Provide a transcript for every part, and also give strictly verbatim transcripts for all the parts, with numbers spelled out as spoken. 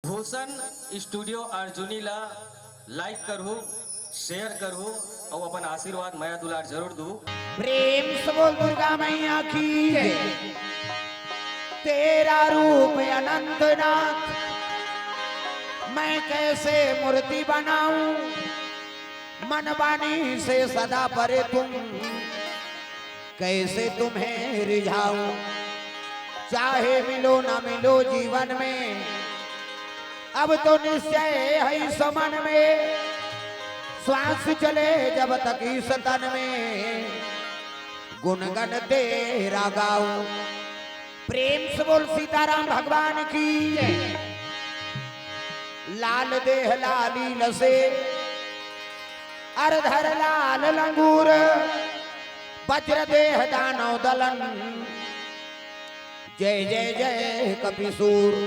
भूषण studio Arjuni ला like करहू, share करहू अउ अपन आशीर्वाद मया दुलार जरूर दू। प्रेम से बोल दुर्गा मैया की जय। तेरा रूप अनंतनाथ, मैं कैसे मूर्ति बनाऊं, मन वाणी से सदा परे तुम, कैसे तुम्हें रिझाऊं। चाहे मिलो ना मिलो जीवन में, अब तो निश्चय है इस मन में, श्वास चले जब तक इस तन में, गुणगण तेरा गाऊं। प्रेम से बोल सीताराम भगवान की जय। लाल देह लाली लसे, अरधर लाल लंगूर, वज्र देह दानव दलन, जय जय जय कपिसूर।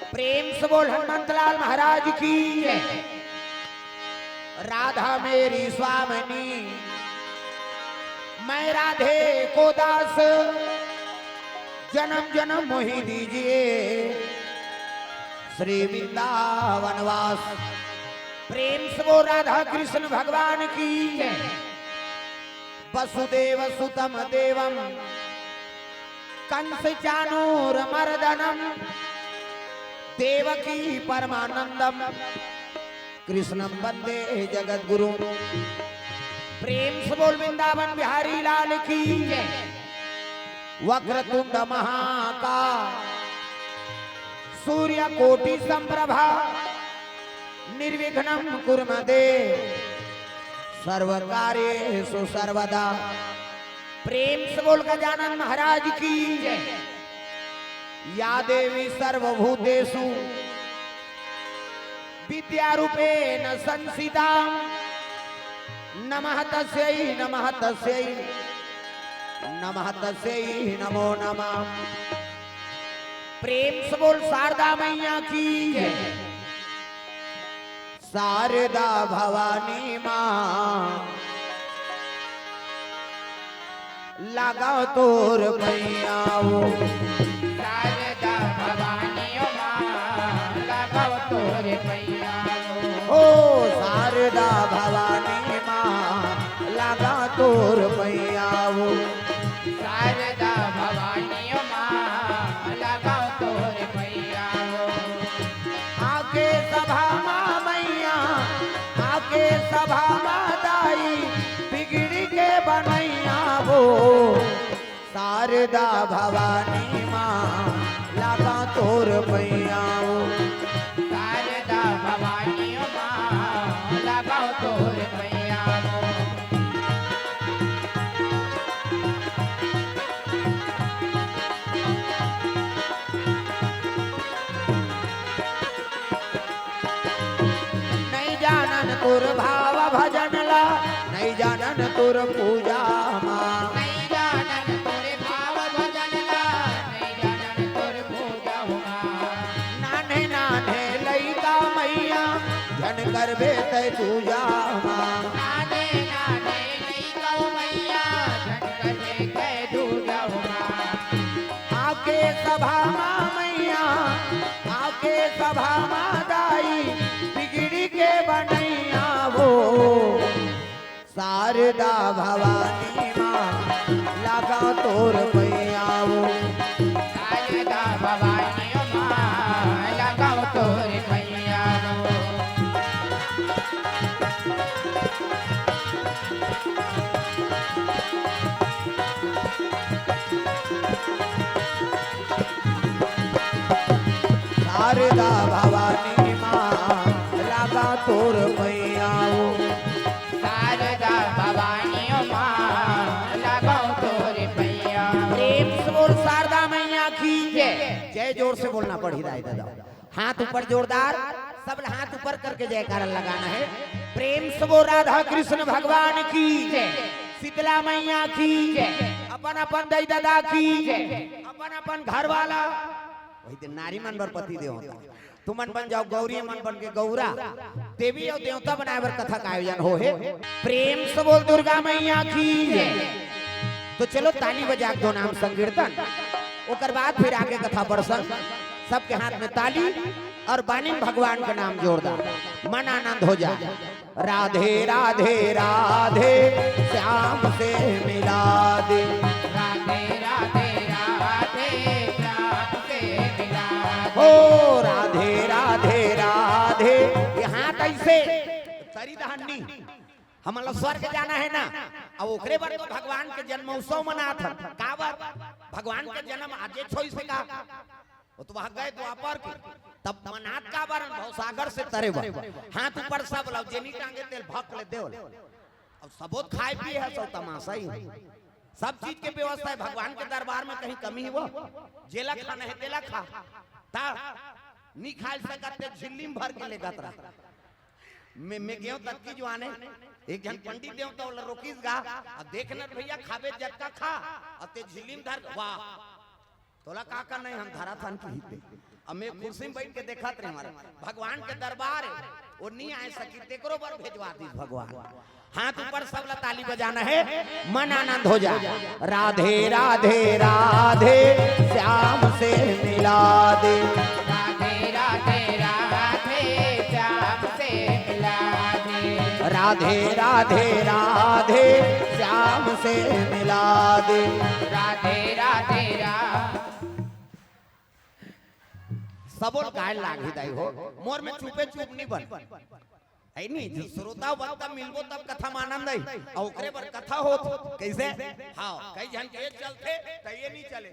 प्रेम से बोल हनुमंत लाल महाराज की जय। राधा मेरी स्वामिनी, मैं राधे को दास, जन्म जन्म मोहि दीजिए श्री वृंदावन वास। प्रेम से बोल राधा कृष्ण भगवान की जय। वसुदेव सुतम देवम कंस चानूर मर्दनम, देवकी परमानंदम, कृष्णम वंदे जगत गुरु। प्रेम से बोल वृंदावन बिहारी लाल की जय। वक्रतुंड महाकाय, सूर्य कोटि संप्रभा, निर्विघ्नं कुरु मे देव, सर्व कार्येषु सर्वदा। प्रेम से बोल गजानन महाराज की जय। या देवी सर्वभूतेषु विद्यारूपेण संस्थिता, नमः तस्यै, नमः तस्यै, नमः तस्यै नमो नमः। प्रेम से बोल शारदा मैया की जय। शारदा भवानी माँ, लगाओ तोर पैया वो। शारदा भवानी ओ माँ, लगाओ तोर पैया वो। ओ शारदा भवानी माँ, लगा तोर पैया वो। शारदा भवानी ओ माँ, लगाओ तोर पैया वो। आके सभा मा मैया, आके सभा मा दाई, बिगड़ी के बनैया वो। शारदा भवानी माँ, लगा तोर पैया वो। शारदा भवानी माँ, लगा तोर पैया वो। नहीं जानन तोर भाव भजन ला, नहीं जानन तोर पूजा मा। नहीं जानन तोर भाव भजन ला, नहीं जानन तोर पूजा मा। नान्हे नान्हे लइका मैया, झन करबे तै दूजा मा। नान्हे नान्हे लइका मैया, झन करबे तै दूजा मा। आके सभा मा मैया, आके सभा मा दाई, बिगड़ी के बनैया वो। शारदा भवानी माँ, लगा तोर पैया वो। शारदा भवानी माँ, लगा तोर पैया वो। शारदा भवानी माँ, लगा तोर पैया वो। शारदा भवानी माँ, लगा तोर पैया वो। प्रेम से बोल शारदा मैया की जय। जय जोर से बोलना पड़ी दाई दादा। हाथ ऊपर जोरदार, सब हाथ ऊपर करके जयकारा लगाना है। प्रेम से बोल राधा कृष्ण भगवान की जय। शीतला मैया की जय। अपन अपन दाई दादा की जय। अपन अपन घर वाला, वही दिन नारी मन बर पति देव होता। तुमन बन जाओ गौरी, मन बन के गौरा, देवी अउ देवता बनाए बर कथा का आयोजन हो हे। प्रेम से बोल दुर्गा मैया की जय। तो चलो ताली बजा के दो नाम संकीर्तन, ओकर बाद फिर आगे कथा प्रसंग। सबके हाथ में ताली, अउ बानी म भगवान के नाम जोर दा, मन आनंद हो जाय। राधे राधे राधे, श्याम से मिला दे। राधे राधे राधे, श्याम से मिला दे। ओ राधे राधे राधे, ये हाथ अइसे तरी दहन्नी। हमन ला स्वर्ग जाना हे ना, अउ ओकरे बर तो भगवान के जन्मोत्सव मनाथन। काबर? भगवान के जन्म आजेच होइस हे का? ओ तो वहाँ गए द्वापर के, तब मनात काबर हन? भवसागर से तरे बर। हाथ ऊपर सब ला, जे नी टांगे तेला भक ले देव ला। अब सबो खाय पिये हे, सब तमाशा ही हे। सब चीज के व्यवस्था हे। भगवान के दरबार में कहीं कमी हे वो? जेला खाना हे तेला खा। ता नी खाय सकत ते झिल्ली म भर के लेगत रहा। मैं, मैं गेंव ततकी जुवाने, एक झन पंडित देंव त ओला रोकिस गा, अब देख न भइया, खाबे जतका खा, अब ते झिल्ली म धर, वाह, तोला का करना हे, हम धराथन किहिस ते। अब मैं कुर्सी म बइठ के देखत रहेंव, भगवान के दरबार हे, ओ नी आय सकिस, तेकरो बर भेजवा दिस भगवान। हाथ ऊपर, सब ला ताली बजाना हे, मन आनंद हो जाय। राधे राधे राधे, श्याम से मिला दे। राधे राधे राधे, श्याम से मिला दे। राधे राधे राधे, श्याम से मिला दे। राधे राधे राधे। सबो ल गाय लागही दाई हो, मोर में चुपे चुप नी बन। हे नी, जो श्रोता वक्ता मिलबो तब कथा म आनंद आही। अउ ओकरे बर कथा होत कइसे? हाँ, कई झन के चलथे त ये नी चले।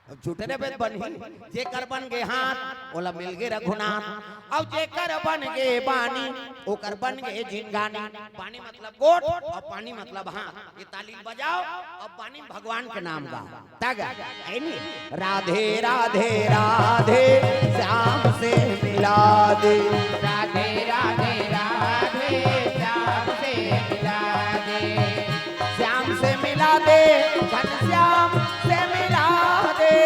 अब झूठे रे बेद बनही, जेकर बन गे हाथ, ओला मिल गे रघुनाथ। अउ जेकर बन गे बानी, ओकर बन गे जिनगानी। बानी मतलब गोठ, अउ पानी मतलब हाथ। ये ताली बजाव, अउ पानी म भगवान के नाम गाव। तग, हे नी? राधे राधे राधे, श्याम से मिला दे। राधे राधे राधे, श्याम से मिला दे। श्याम से मिला दे, घनश्याम से मिला दे।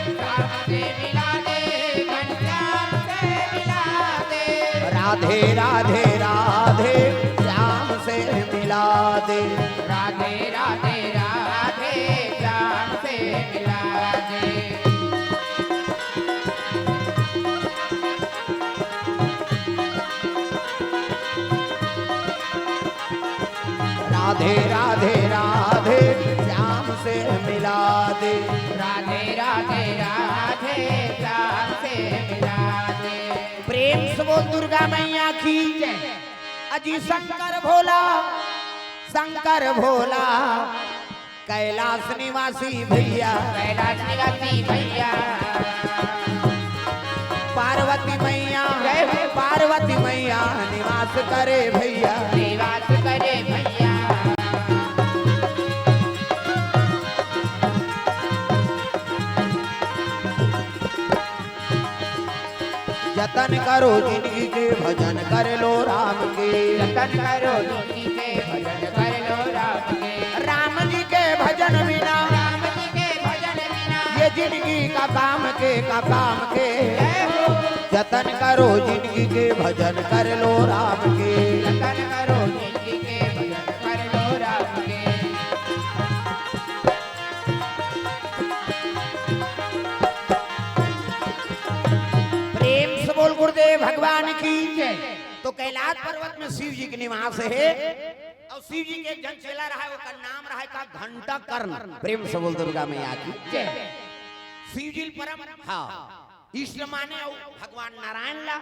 श्याम से मिला दे, घनश्याम से मिला दे। राधे राधे राधे, श्याम से मिला दे। राधे राधे राधे, श्याम से मिला दे। राधे राधे राधे, श्याम से मिला दे। राधे राधे राधे, श्याम से मिला दे। प्रेम से बोल दुर्गा मैया की। जय। अजी शंकर भोला, शंकर भोला, कैलाश निवासी भइया। कैलाश निवासी भइया। पार्वती मैया, जय हो। पार्वती मैया निवास करे भइया। निवास करे भइया। जतन करो जिनगी के, भजन कर लो राम के। जतन करो जिनगी के, भजन कर लो राम के। राम जी के भजन बिना, राम जी के भजन बिना, ये जिनगी का काम के, का काम के। जय हो। जतन करो जिनगी के, भजन कर लो राम के। जतन करो जिनगी के, भजन कर लो राम के। प्रेम से बोल गुरुदेव भगवान की। जय। तो कैलाश पर्वत में शिव जी के निवास हे, अउ शिव जी के एक झन चेला रहय, ओकर नाम रहय का, घंटा कर्ण। प्रेम से बोल दुर्गा मैया की। जय। शिव जी परम, हाँ, इष्ट माने अउ भगवान नारायण ला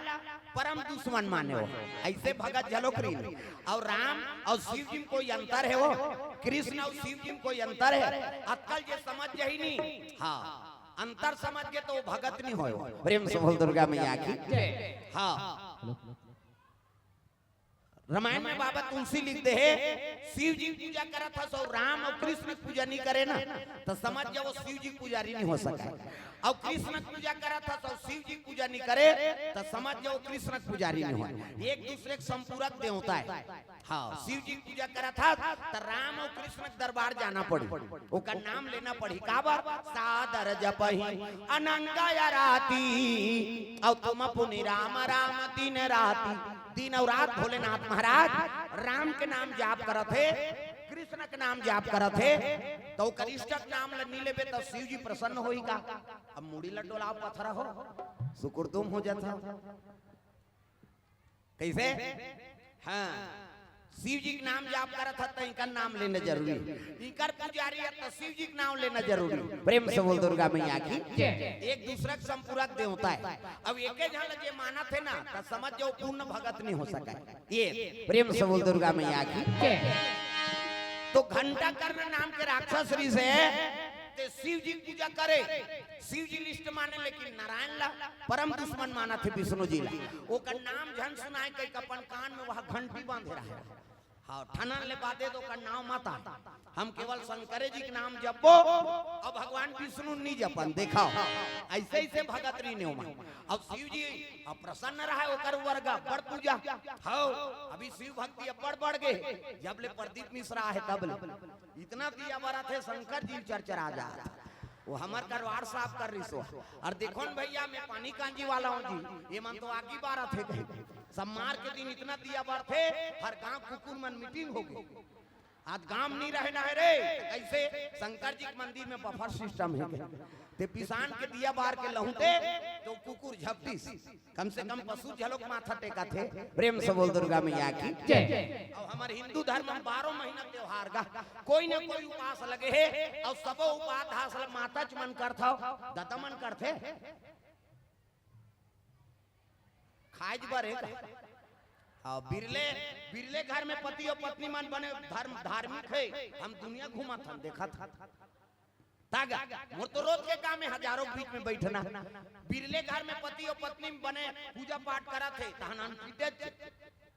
परम दुश्मन माने हो। अइसे भगत झलोक रहिन। अउ राम अउ शिव जी म कोई अंतर हे वो? कृष्ण अउ शिव जी म कोई अंतर हे? अतका ल जे समझ जही नी, हाँ, अंतर समझ गे त वो भगत नी होय वो। प्रेम से बोल दुर्गा मैया की। जय। हाँ। रामायण में बाबा तुलसी लिख दे हे, शिव जी के पूजा करत हस अउ राम अउ कृष्ण के पूजा नी करे ना, त समझ जाव शिव जी के पुजारी नी हो सकय। अउ कृष्ण के पूजा करत हस अउ शिव जी के पूजा नी करे, त समझ जाव कृष्ण के पुजारी नी होय। एक दूसरे के संपूरक देवता हे। हाँ, शिव जी के पूजा करत हस, त राम अउ कृष्ण के दरबार जाना पड़ही, ओकर नाम लेना पड़ही। काबर? सादर जपहि अनंग आराती, अउ तुम पुनि राम राम दिन राती। दिन अउ रात भोलेनाथ महाराज राम के नाम जाप करत हे, कृष्ण के नाम जाप करत हे, त ओकर इष्ट के नाम ल नी लेबे त शिव जी प्रसन्न होही का? अब मुड़ी ल डोलाव पथरा हो, सुकुरदुम हो जात हव। कइसे? हाँ, शिव जी के नाम जाप करत हव, त इनकर नाम लेना जरूरी हे। इनकर पुजारी हे, त शिव जी के नाम लेना जरूरी हे। प्रेम से बोल दुर्गा मैया की। जय। एक दूसरा के संपूरक देवता हे। अब एके झन ल जे मानत हे ना, त समझ जाव, पूर्ण भगत नहीं हो सकय। ये प्रेम से बोल दुर्गा मैया की। जय। तो घंटाकर्ण नाम के राक्षस ऋषि हे, ते शिव जी के पूजा करे, शिव जी list माने, लेकिन नारायण ला परम दुश्मन मानत हे, विष्णु जी ला। ओकर नाम झन सुनाय कहिके अपन कान में वह घंटी बांधे रहे। हाँ, ठनन ले बादे तो ओकर नाम मत आय। हम केवल शंकरे जी के नाम जपबो, अब भगवान विष्णु नहीं जपन। देखव, अइसे अइसे भगत रहिन ओमा। अब शिव जी अब प्रसन्न रहय, ओकर वर्ग बड़ पूजा। हव, अभी शिव भक्ति अब बड़ बढ़ गे, जब ले प्रदीप मिश्रा हे तब ले। इतना दिया बरत हे, शंकर जी चरचरा जात। वो हमर करवार साफ कर रहिस हो। अउ देखो न भइया, मैं पानी कांजी वाला हूँ जी, ये मन तो आगी बारत हे कहीं। सम्मार के दिन इतना दिया बरथे, हर गांव कुकुर मन meeting हो गे। आज गांव नहीं रहना हे रे, त कइसे शंकर जी के मंदिर में buffer system हे कहीं। ते पिसान के दिया बार के लहुंटे, तो कुकुर झपटिस। कम से कम पशु झलोक माथा टेकत हे। प्रेम से बोल दुर्गा मैया की। जय। अउ हमर हिंदू धर्म में बारह महीना त्योहार गा, कोई न कोई उपास लगे हे, अउ सबो उपास धास ल माताच मन करथव, ददा मन करथे। खाइज बर हे का? हाँ, बिरले, बिरले घर में पति अउ पत्नी मन बने धर्म, धार्मिक हे। हम दुनिया घूमत हन, देखत हन। तागा, मोर तो रोज के काम हे, हजारों के बीच में बैठना। बिरले घर में पति अउ पत्नी बने पूजा पाठ करत हे, तहन अनपीटे।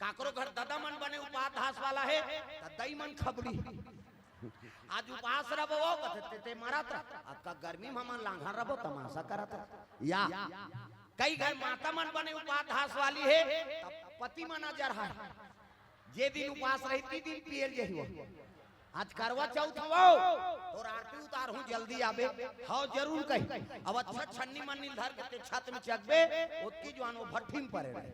काकरो घर ददा मन बने उपास धास वाला हे, त दई मन खबड़ी। आज उपास रबो, वो कथे, "ते, ते मरत रह।" अतका गर्मी में हमन लांघा रबो, तमाशा करत रह। या, कई घर माता मन बने उपास धास वाली हे, त पति मन अजर हे। जे दिन उपास रही, ती दिन पियल जही वो। आज करवा चौथ हवो, तोर आरती उतारहूँ, जल्दी आबे। हव, जरूर कही। अब अच्छा छन्नी मन्नी धर के ते छत में चघबे, ओतकी जुआन वो भट्ठी में परे रहे।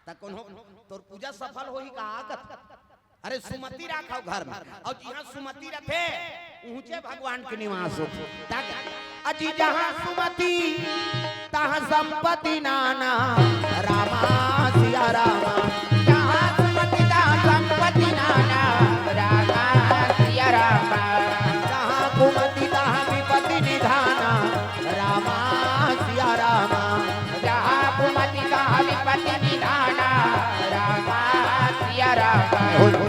त कोनो तोर पूजा सफल होही का आगत? अरे सुमति राखव घर में। अउ जिहाँ सुमति रथे, उहुँचे भगवान के निवास होथे। ताकि अजी जहाँ सुमति, तहाँ संपत्ति नाना, रामा सिया रामा। जहाँ सुमति तहाँ संपत्ति नाना, रामा सिया रामा। जहाँ कुमति तहाँ विपत्ति निधाना, रामा सिया रामा। जहाँ कुमति तहाँ विपत्ति निधाना, रामा सिया रामा। हो, हो।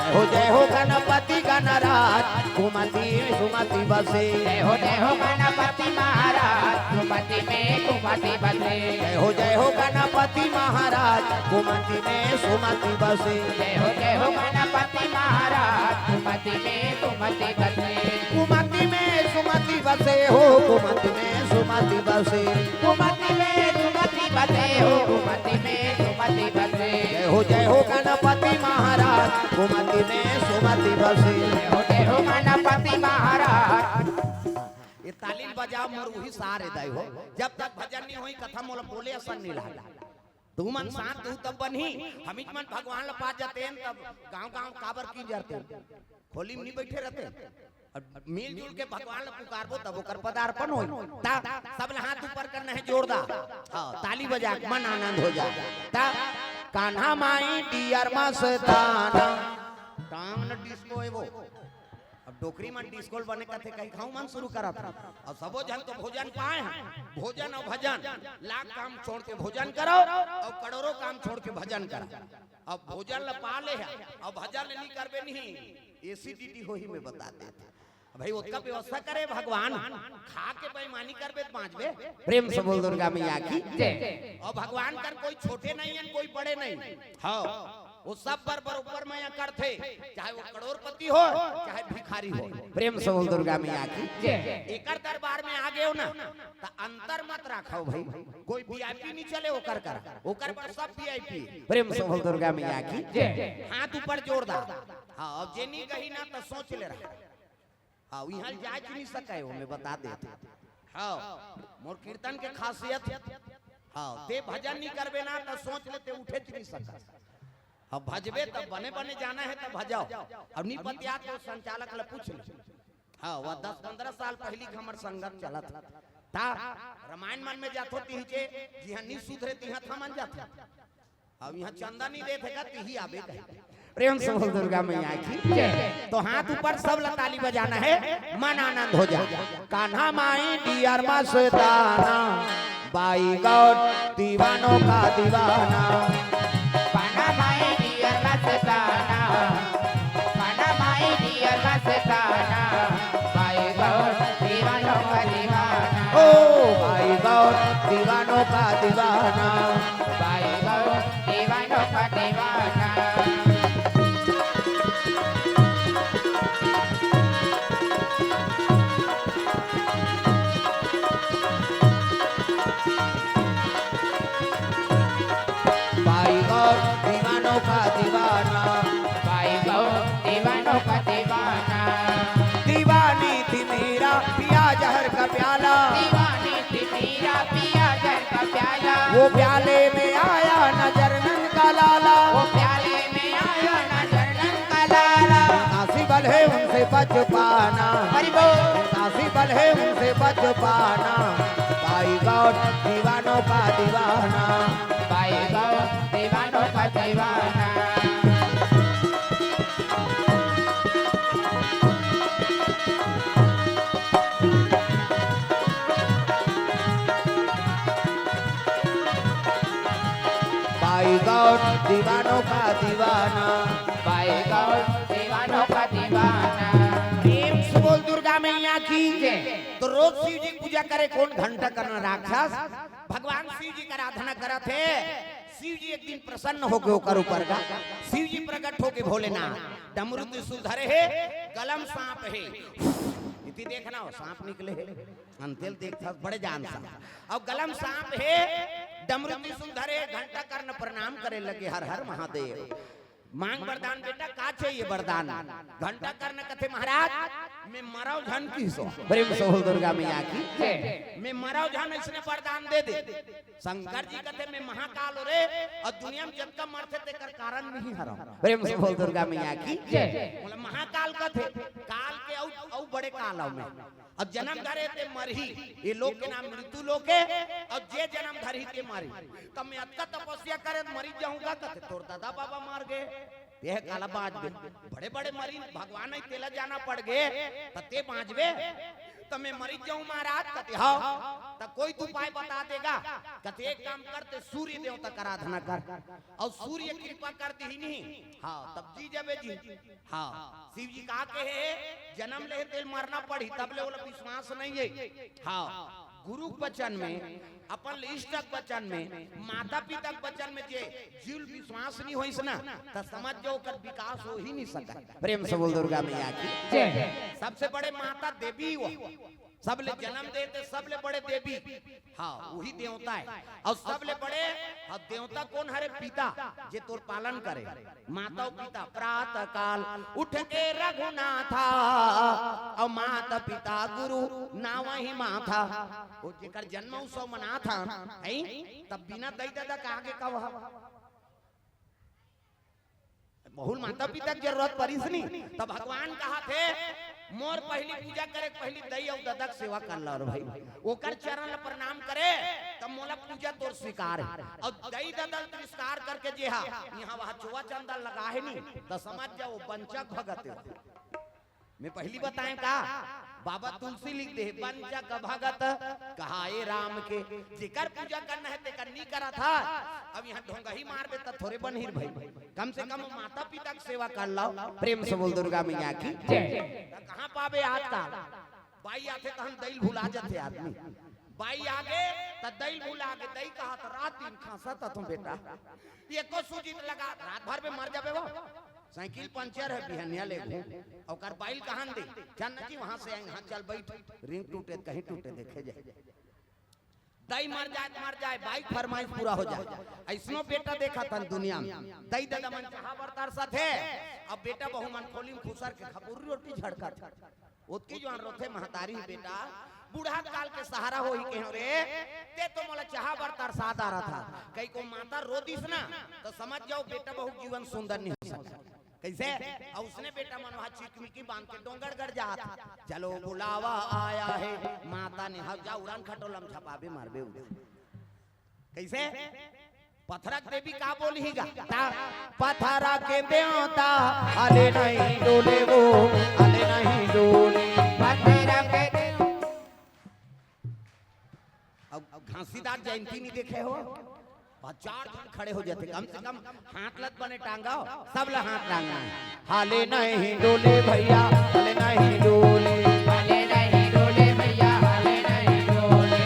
जय हो, जय हो गणपति गणराज, कुमति सुमति बसे। जय हो, जय हो गणपति महाराज, सुमति में कुमति बसे। जय हो, जय हो गणपति महाराज, कुमति में सुमति बसे। जय हो, जय हो गणपति महाराज, कुमति में सुमति बसे। कुमति में सुमति बसे हो, कुमति में सुमति बसे। कुमति में सुमति बसे हो, कुमति में सुमति बसे। जय हो, जय हो गणपति महाराज, कुमति में सुमति बसे। जय हो, जय हो गणपति महाराज। ये ताली बजाव मोर उही सार ए दाई हो। जब तक भजन नहीं होही, कथा मोला बोले असन नहीं लागे। तुमन साथ दू तब बनही, हमीच मन भगवान ल पा जातेन, तब गांव-गांव काबर की जातेन? खोली में नहीं बैठे रहते। अब मिलजुल के भगवान ल पुकारबो, तब ओकर पदार्पण होही। ता सब ल हाथ ऊपर करना हे, जोरदार। हाँ, ताली बजा के मन आनंद हो जाए। ता कान्हा माई डियर मस्ताना, टांग न डिस्को हे वो। अब डोकरी मन डिस्को ल बने कथे, कहीं खाऊ मन शुरू करत हे। अब सबो झन तो भोजन पाए हैं, भोजन अउ भजन, लाख काम छोड़ के भोजन करो अउ करोड़ों काम छोड़ के भजन करो। अब भोजन ल पा ले हे, अब भजन ल नहीं करबे नहीं, acidity होही, मैं बता देत हंव। भाई, ओतका व्यवस्था करे भगवान, खा के बेईमानी करबे त बांचबे। प्रेम से बोल दुर्गा मैया की जय। अउ भगवान कर कोई छोटे नहीं हे, कोई बड़े नहीं। हाँ, वो सब बर बरोबर मया करथे, चाहे वो करोड़पति हो, चाहे भिखारी हो। प्रेम से बोल दुर्गा मैया की जय। एकर दरबार में आ गए हो ना, त अंतर मत राखव भाई, कोई VIP नहीं चले ओकर करा, ओकर बर सब VIP। प्रेम से बोल दुर्गा मैया की जय। हाथ ऊपर जोरदार। हाँ, अब जे नहीं कही ना त सोच ले रहा। हाँ, इहाँ जाए च नहीं सके हो, मैं बता देत हंव। हाँ, मोर कीर्तन के खासियत। हाँ, ते भजन नहीं करबे ना, त सोच ले ते उठे च नहीं सकस। अब भजबे त बने बने जाना हे त भजाव। अब नहीं पतियात तो संचालक ल पूछ ले। हाँ, वो दस पंद्रह साल पहिली के हमर संगत चलत हे। ता रामायण मन में जाथो तिहिचे, जिहाँ नी सुधरे तिहाँ थमन जाथो। अब यहाँ चंदा नी देथे का, तिही आबे कहे। प्रेम से बोल दुर्गा मैया की। जय। तो हाथ ऊपर, सब ला ताली बजाना है, मन आनंद हो जाए। कान्हा माई डियर मस्ताना, बाई गौर दीवानों का दीवाना। कान्हा माई डियर मस्ताना, कान्हा माई डियर मस्ताना, बाई गौर दीवानों का दीवाना। ओ बाई गौर दीवानों का दीवाना। बाई गौर दीवानों का दीवाना। बाई गौर दीवानों का दीवाना। बाई गौर दीवानों का दीवाना। दीवानी थी मेरा पिया जहर का प्याला। दीवानी थी मेरा पिया जहर का प्याला। वो प्याले में आया नजर नंद का लाला। वो प्याले में आया नजर नंद का लाला। काशी बल है उनसे बच पाना। हरि बोल। काशी बल है उनसे बच पाना। बाई गौर दीवानों का दीवाना। बाई गौर दीवानों का दीवाना। बाई गौर दीवानों का दीवाना। बाई गौर दीवानों का दीवाना। प्रेम से बोल दुर्गा मैया की। जय। तो रोज शिव जी की पूजा करे कौन? घंटा कर्ण राक्षस। भगवान शिव जी का आराधना करत हे। शिव जी एक दिन प्रसन्न होके ओकर ऊपर का, शिव जी प्रकट होके भोलेनाथ, डमरू त्रिशूल धरे हे, गलम सांप हे। इति देखना हो, सांप निकले हे, अंतेल देखता बड़े जान सांप। अब गलम सांप हे, डमरू त्रिशूल धरे, घंटा कर्ण प्रणाम करे लगे, हर हर महादेव। मांग वरदान बेटा, का चाहिए वरदान? घंटा कर्ण कथे महाराज, मैं मरव झन किसो। प्रेम से बोल दुर्गा मैया की। जय। मैं मरव झन, इसने वरदान दे दे। शंकर जी कथे मैं महाकाल हो रे, और दुनिया में जतका मरथे तेकर कारण नहीं हरव। प्रेम से बोल दुर्गा मैया की। जय। बोला महाकाल कथे, काल के अउ, अउ बड़े काल हव मैं। अब जन्म धरे ते मरही, ये लोक के नाम मृत्यु लोक हे, और जे जन्म धरही ते मरही। तब मैं अतका तपस्या करे त मरी जाहूं का कथे, तोर दादा बाबा मर गे, ते काला बांचबे। बड़े बड़े मरीन, भगवान ही तेला जाना पड़ गे, त ते बांचबे। त मैं मरी जाहूं महाराज कथे, हव। त कोई तो उपाय बता देगा, कथे एक काम कर, ते सूर्य देवता का आराधना कर, और सूर्य कृपा कर दिही नहीं, हाँ, तब जी जाबे जी। हाँ, शिव जी का कहे हे, जन्म लेहे तेल मरना पड़ही, तब ले ओला विश्वास नहीं हे। हाँ, गुरु के वचन में, अपन इष्ट के वचन में, माता पिता के वचन में जे जीव ल विश्वास नहीं होइस ना, त समझ जाओ ओकर विकास हो ही नहीं सकत। प्रेम से बोल दुर्गा मैया की। जय। सबसे बड़े माता देवी वो, सब ले जन्म देते, सब ले बड़े देवी। हाँ, वही देवता हे। और सब ले बड़े, हाँ, देवता कौन हरे? पिता, जे तोर पालन करे। माता अउ पिता, प्रातः काल उठ के रघुनाथा, और माता पिता गुरु नावहि माथा। वो जेकर जन्म उत्सव मनाथन, हैं? तब बिना दई ददा के आगे का वह बहुल माता पिता के जरूरत परिस नी, त भगवान कहाथे, मोर पहिली पूजा करे के पहिली दई अउ ददा के सेवा कर ला रे भाई, ओकर चरण ल प्रणाम करे, त मोला पूजा तोर स्वीकार हे। अउ दई ददा ल तिरस्कार करके जे हा इहाँ वहाँ चोवा चंदा लगा हे नी, त समझ जाओ बंचक भगत हे। मैं पहिली बताएं का? बाबा तुलसी लिख दे, बंचक भगत कहाए राम के। जेकर पूजा करना हे, तेकर नी करत हा। अब इहाँ ढोंगही मारबे, त थोरे बनही रे भाई। कम से कम माता पिता के सेवा कर लाओ। प्रेम से बोल दुर्गा मैया की। जय। त कहाँ पाबे आजकल? बाई आथे, तहन दई ल भुला जाथे आदमी। बाई आगे, त दई ल भुला गे, दई कहा, त रात दिन खांसत हथों बेटा। एको सूजी त लगा, रात भर में मर जाबे वो। साइकिल पंचर हे, बिहनिया ले घूम। ओकर बाई ल कहान दे, चल ना जी, वहां से आए, यहाँ चल बैठ, रिंग टूटे, कहीं टूटे, देखे जाए। दई मर जाए त मर जाए, बाई के फरमाइश पूरा हो जाए। अइसनो बेटा देखत हन दुनिया में, दई ददा मन चाहा बर तरसत हे, अब बेटा बहू मन खोली में खुसर के खपुरी रोटी झड़कत हे। ओतकी जुवान रोथे महतारी, बेटा, बूढ़ा काल के सहारा होही कहेंव रे, ते तो मोला चाहा बर तरसा डारत हा। कई को माता रो दिस ना, त समझ जाओ बेटा बहू जीवन सुंदर नहीं हो सकता। कइसे? अउ उसने बेटा मन वहाँ चिकमिकी बांध के डोंगरगढ़ जात। चलो बुलावा आया है, माता ने हव जा उड़न खटोला म झपाबे मारबे उड़े। कइसे? पथरा के देवी का बोलही गा? ता पथरा के देवता, हले नहीं डोले वो, हले नहीं डोले। पथरा के देवता। अब घासीदार जयंती नहीं देखे हो? हजार झन खड़े हो जाते, कम से कम हाथ लत बने टांगा हो, सब ला हाथ टांगना है। हाले नहीं डोले भैया, हाले नहीं डोले। हाले नहीं डोले भैया, हाले नहीं डोले।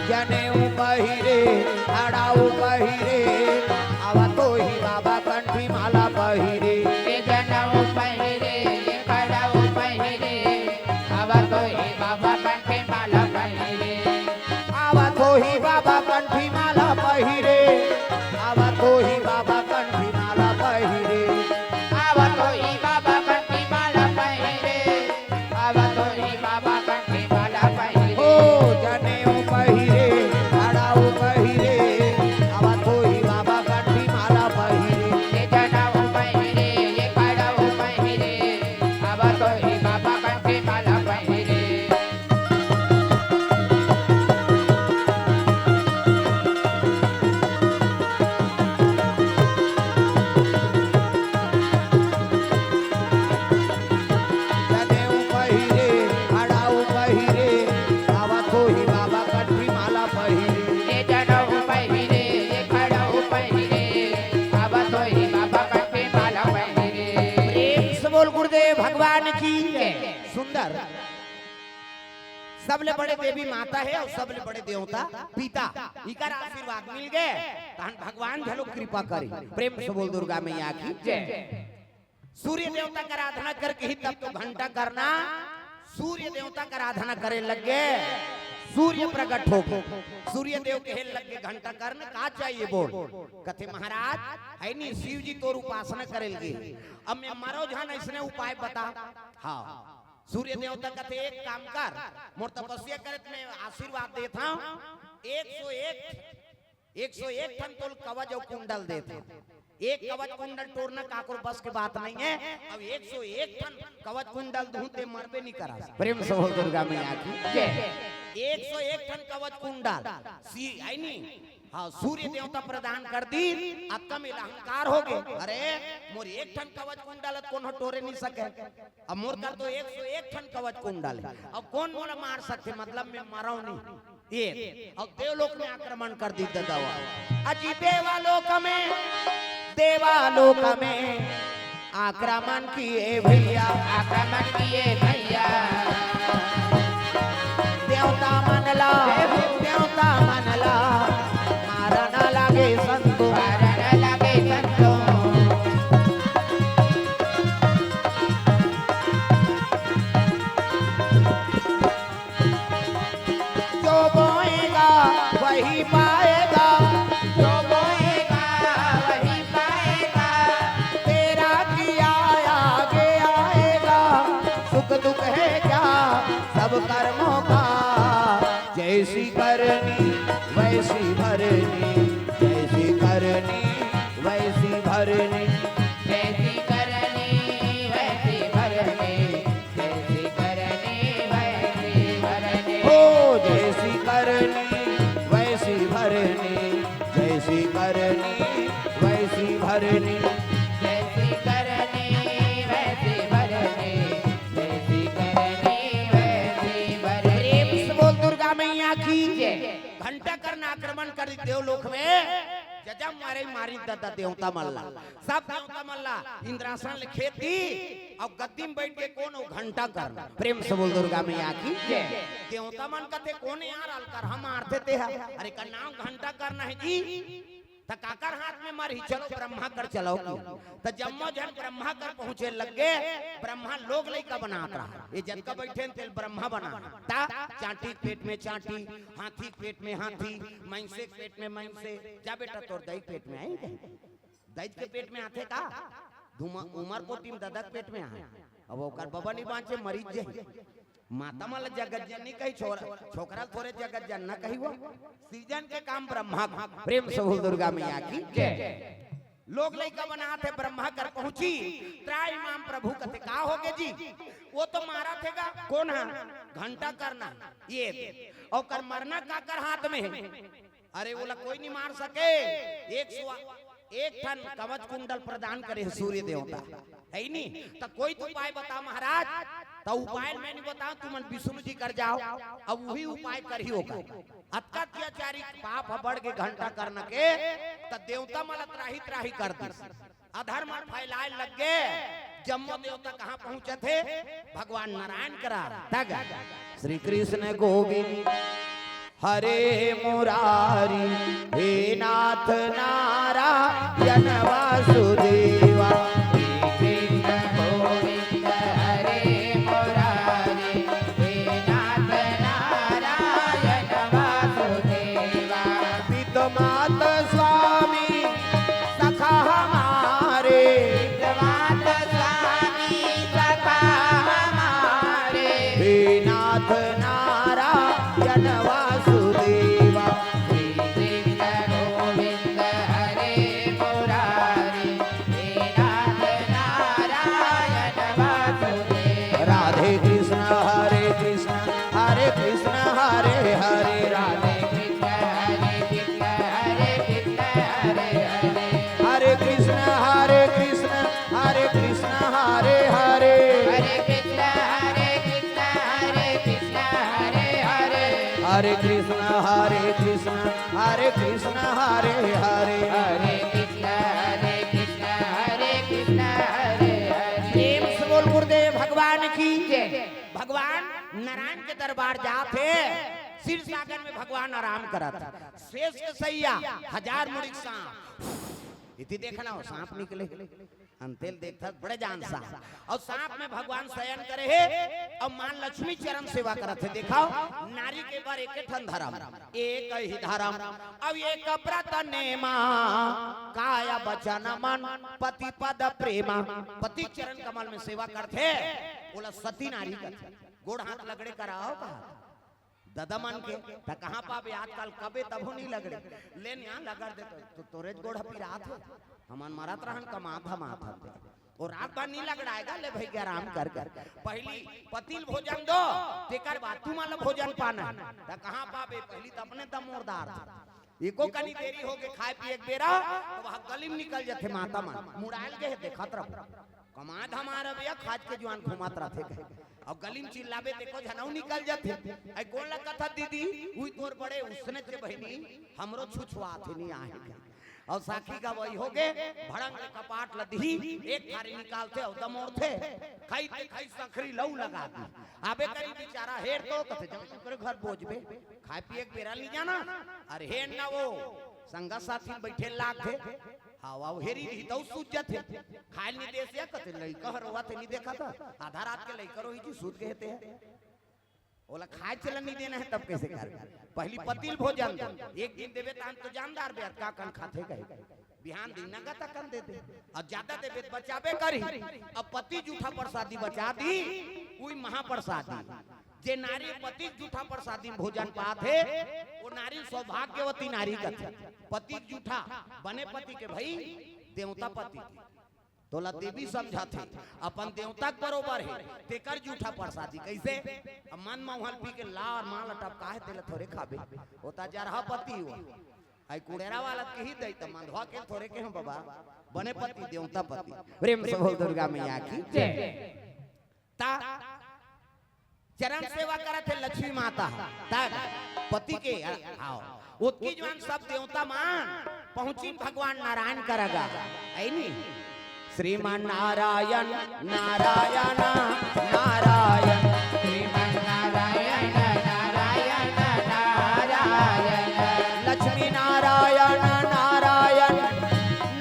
जनेऊ पहिरे, अड़ाऊ पहिरे, आवत होही बाबा कंठी माला पहिरे। ये जनेऊ पहिरे, ये अड़ाऊ पहिरे, आवत होही बाबा कंठी माला पहिरे। आवत होही बाबा कंठी माला पहिरे, आवत होही बाबा कंठी माला पहिरे। आवत होही बाबा कंठी माला पहिरे। आवत होही बाबा कंठी माला पहिरे। ओ जनेऊ पहिरे, अड़ाऊ पहिरे, आवत होही बाबा कंठी माला पहिरे। ये जनेऊ पहिरे, ये अड़ाऊ पहिरे, आवत होही बाबा कंठी माला पहिरे। जनेऊ पहिरे, अड़ाऊ पहिरे, आवत होही बाबा कंठी माला पहिरे। ये जनेऊ पहिरे, ये अड़ाऊ पहिरे, आवत होही बाबा कंठी माला पहिरे। प्रेम से बोल गुरुदेव भगवान की। सुंदर। सबले बड़े देवी माता हे अउ सबले बड़े देवता पिता। इकर आशीर्वाद मिल गे, तहन भगवान घलो कृपा करे। प्रेम से बोल दुर्गा मैया की जय। सूर्य देवता कर आराधना करके ही तब तो घंटा करना। सूर्य देवता कर आराधना करे लग गे, सूर्य प्रकट हो गे। सूर्य देव कहे लग गे, "घंटा करन का चाहिए बोल?" कथे, "महाराज, है नी शिव जी तोर उपासना करे लगे, अब मैं मरो झन अइसने उपाय बता।" हाँ, सूर्य देवता कथे, "एक काम कर, मोर तपस्या करे त मैं आशीर्वाद देत हंव, एक सौ एक, एक सौ एक ठन तोल कवच अउ कुंडल देत हंव। एक कवच कुंडल टोरना काकरो बस के बात नहीं है। अब एक सौ एक ठन कवच कुंडल दूं ते मरबे नहीं करा।" प्रेम से बोल दुर्गा मैया की जय। एक सौ एक ठन कवच कुंडल सी, है नी? हाँ, सूर्य देवता प्रदान कर दी, अतका में अहंकार हो गे। अरे, मोर एक ठन कवच कुंडल त कोनो टोरे नहीं सके। अब मोर कर तो एक सौ एक ठन कवच कुंडल हे। अब कोन मोला मार सकथे? मतलब मैं मरव नहीं। ये, अब देवलोक में आक्रमण कर दी दादा। अजी देवालोक में, देवालोक में आक्रमण किए भैया, आक्रमण किए भैया। देवता मन ला, देवता मन ला मारन लागे संतो, मारन लागे संतो। जो बोएगा वही पाएगा, जो बोएगा वही पाएगा। तेरा किया आगे आएगा, सुख दुख है क्या सब कर्मों का। जैसी करनी वैसी भरनी, जैसी करनी वैसी भरनी। जैसी करनी वैसी भरनी, जैसी करनी वैसी भरनी। हो जैसी करनी वैसी भरनी, जैसी करनी वैसी भरनी। जैसी करनी वैसी भरनी, जैसी करनी वैसी भरनी। प्रेम से बोल दुर्गा मैया की जय। घंटा करन आक्रमण करी देवलोक में, जजा मारे मारी ददा देवता मन ला, सब देवता मन ला इंद्रासन ले खेद दी, अउ गद्दी में बैठ के कोन ओ घंटा करन। प्रेम से बोल दुर्गा मैया की जय। देवता मन कथे, "कोन यार अलकर हम मारथे ते हा?" अरे, का नाम घंटा करन हे जी। त काकर हाथ में मरही, चलो ब्रह्मा कर चलो की। त जम्मो झन ब्रह्मा कर पहुंचे लग गे। ब्रह्मा लोग लइका बनात रहा, ये जतका बैठे तेल ब्रह्मा बना। त चांटी के पेट में चांटी, हाथी के पेट में हाथी, मइंसे के पेट में मइंसे। जा बेटा, तोर दई के पेट में आही कहीं? दई के पेट में आथे का? धुमा उमर कोटी में ददा के पेट में आए। अब ओकर बबा नहीं बांचे, मरीज जाही। माता मन ल जगत जननी कही, छोरा, छोकरा ल थोरे जगत जनना कही वो। सृजन के काम ब्रह्मा के। प्रेम से बोल दुर्गा मैया की जय। लोग लइका बनात हे, ब्रह्मा कर पहुंची, त्राहि माम प्रभु कथे, का होगे जी? वो तो मारत हे गा, कोन हा? घंटा करना, ये दे। अउ कर मरना काकर हाथ में हे? अरे, ओला कोई नहीं मार सके। एक सुआ-, एक ठन कवच कुंडल प्रदान करे हे सूर्य देवता, हे नी? त कोई तो उपाय बता महाराज। त उपाय मैं नहीं बताऊं, तुमन विष्णु जी कर जाओ, अब वही उपाय करही होगा। अतका अत्याचारी पाप ह बढ़ गे घंटा करना के, त देवता मन ला त्राहि त्राहि कर दिस। अधर्म फैलाए लग गे। जम्मो देवता कहाँ पहुंचत हे? भगवान नारायण करा। तग श्री कृष्ण गोविंद हरे मुरारी, हे नाथ नारायण वासुदेवा। श्री कृष्ण गोविंद हरे मुरारी, हे नाथ नारायण वासुदेवा। पित मात स्वामी सखा हमारे, पित मात स्वामी सखा हमारे। हे नाथ नारायण वासुदेवा। श्री कृष्ण गोविंद हरे मुरारी, हे नाथ नारायण वासुदेव। राधे कृष्ण हरे कृष्ण हरे कृष्ण हरे हरे। राधे कृष्ण हरे कृष्ण हरे कृष्ण हरे हरे। हरे कृष्ण हरे कृष्ण हरे कृष्ण हरे हरे। हरे कृष्ण हरे कृष्ण हरे कृष्ण हरे हरे। हरे कृष्ण हरे कृष्ण हरे कृष्ण हरे हरे। हरे कृष्ण हरे कृष्ण हरे कृष्ण हरे हरे। प्रेम से बोल गुरुदेव भगवान की जय। भगवान नारायण के दरबार जात हे, क्षीर सागर में भगवान आराम करत हे। शेष के सैया, हजार मुड़ी के सांप। इति देखना हो, सांप निकले। अंतेल देखत बड़े जान सांप। अउ सांप में भगवान शयन करे हे, अउ माँ लक्ष्मी चरण सेवा करत हे। देखव, नारी के बर एक ठन धरम, एक ही धरम, अउ एक व्रत नेमा, काय वचन मन पति पद प्रेमा। पति चरण कमल में सेवा करथे, ओला सती नारी कथे। गोड़ हाथ लगड़े कराव का ददा मन के, त कहाँ पाबे आजकल, कबे तभो नहीं लगड़े। ले न यहाँ लगड़ दे तो, तो तोरे गोड़ पिरात हे। हमन मरत रहन कमात धमात हन ते। अउ रात भर नहीं लगड़ाय गा, ले भई आराम कर कर। पहली पति ल भोजन दो, तेकर बाद तुमन ल भोजन पाना। त कहाँ पाबे, पहली त अपने दमोरदार थे। एको कनी देरी होगे खाय पिये के बेरा, त वहाँ गली में निकल जथे माता मन। मुड़ायल गे हे, देखत रहो। कमाय धमाय रहे भैया, खाज के जुआन घुमत रथे कहे। अउ गली में चिल्लाबे, त एको झन अउ निकल जथे। अई कोन ला कथस दीदी, उही तोर बड़े उसने चे बहिनी, हमरो छुछुआथे नहीं आहे। अउ साखी गवई होगे, भड़ंग के कपाट ल दिही, एक थारी निकालथे अउ दमोरथे, खई ते खई, संखरी लऊ लगा दी। आबे करी बिचारा हेर तो कथे, जान ओकरे घर बोजबे, खाय पिये के बेरा नहीं जाना, अरे हेर ना वो, संगा साथी बइठे लागथे, हवा हेरी रही तउ सूझ जाथे। खाय ल नहीं देस या कथे, लइका ह रोवत हे, नहीं देखत हस? आधा रात के लइका रोही जी, सूत गे हे ते। ओला खाय चलन नहीं देना हे, तब कइसे करबे? पहली पति ल भोजन दे, एक दिन देबे तहन तो जानदार बे, अतका कन खाथे कहे। बिहान दिन नंगा तकन दे दे, अउ ज्यादा देबे त बचाबे करही। अब पति जूठा प्रसादी बचा दी, उही महाप्रसादी। जे नारी पति के जूठा प्रसादी में भोजन पात हे, वो नारी सौभाग्यवती नारी कथे। पति के जूठा, बने पति के भई, देवता पति के। तोला देवी समझत हे, अपन देवता के बरोबर हे, तेकर जूठा प्रसादी। कइसे? अब मन मउहा ल पी के लार मार ल टपकाय हे, तेला थोरे खाबे, ओ त जरहा पति वो। अई कुड़ेरा वाला के ही दई, त मंधवा के थोरे के हो बाबा, बने पति, देवता पति। प्रेम से बोल दुर्गा मैया की जय। ता चरण सेवा करत हे लक्ष्मी माता, तब पति के, आओ, ओतकी जुआन सब देवता मन पहुंचिन भगवान नारायण करा गा, अई नी? श्रीमन नारायण नारायण नारायण। श्रीमन नारायण नारायण नारायण। लक्ष्मी नारायण नारायण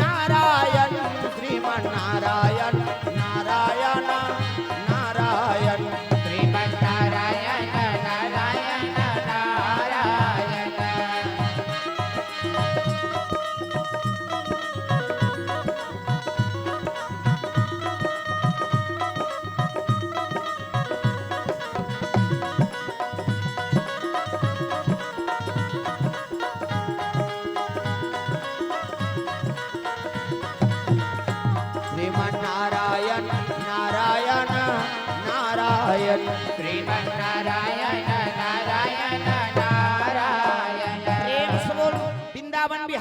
नारायण। श्रीमन नारायण नारायण नारायण। श्रीमन नारायण नारायण नारायण।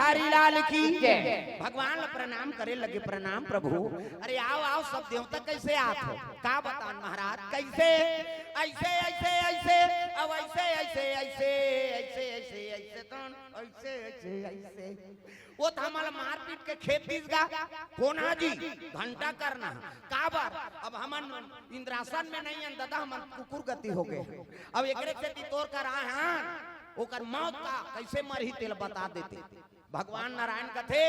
हरि लाल की जय। भगवान ला प्रणाम करे लगे, "प्रणाम प्रभु।" "अरे आओ, आओ, सब देवता कैसे आत हो?" "का बतान महाराज, कैसे?" "ऐसे, ऐसे, ऐसे, अब ऐसे, ऐसे, ऐसे, ऐसे, ऐसे, ऐसे, तो ऐसे, ऐसे, ऐसे।" "वो तो हमला मारपीट के खेद दिस गा, कोन हा जी, घंटा करना, काबर?" "अब हमन इंद्रासन में नहीं हन दादा, हमन कुकुर गति हो गए। अब एकरे सेती तोर करा हन, ओकर मौत का कैसे मरही तेला बता देते।" भगवान नारायण कथे,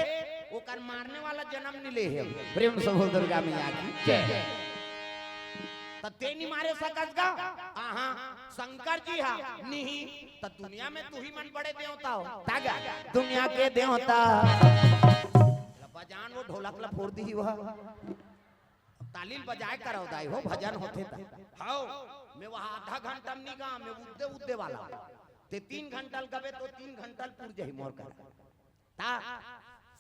"ओकर मारने वाला जन्म नी ले हे।" प्रेम से बोल दुर्गा मैया की जय। "त तें नी मारे सकस गा?" "आहा, शंकर जी हा नी, त दुनिया में तुही मन बड़े देवता हो।" "त गा दुनिया के देवता।" बजान वो ढोलक ला फोर दिही वह। ताली ल बजाए करव दाई हो, भजन होथे त। हव, मैं वहाँ आधा घंटा म नी गा, मैं उद्दे उद्दे वाला। तें तीन घंटा ल गबे तो तीन घंटा ल पूर जाही मोर करा। त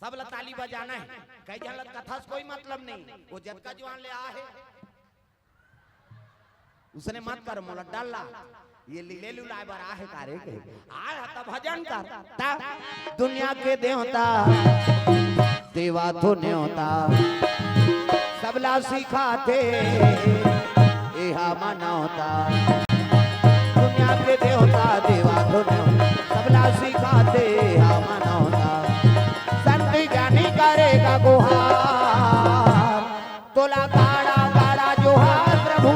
सब ला ताली बजाना हे। कई झन ला कथा से कोई मतलब नहीं। वो जतका जुवान ले आ हे, उसने मत कर, मोला डर ला। ये लीले लुलाए बर आ हे का रे के? आय ह त भजन कर। त दुनिया के देवता, देवा तो नेवता, सबला सिखाथे एहा मनौता। दुनिया के देवता, देवा तो नेवता, सबला सिखाथे एहा मनौता। संत ज्ञानी करेगा गुहार, तोला गाड़ा गाड़ा जोहार प्रभु,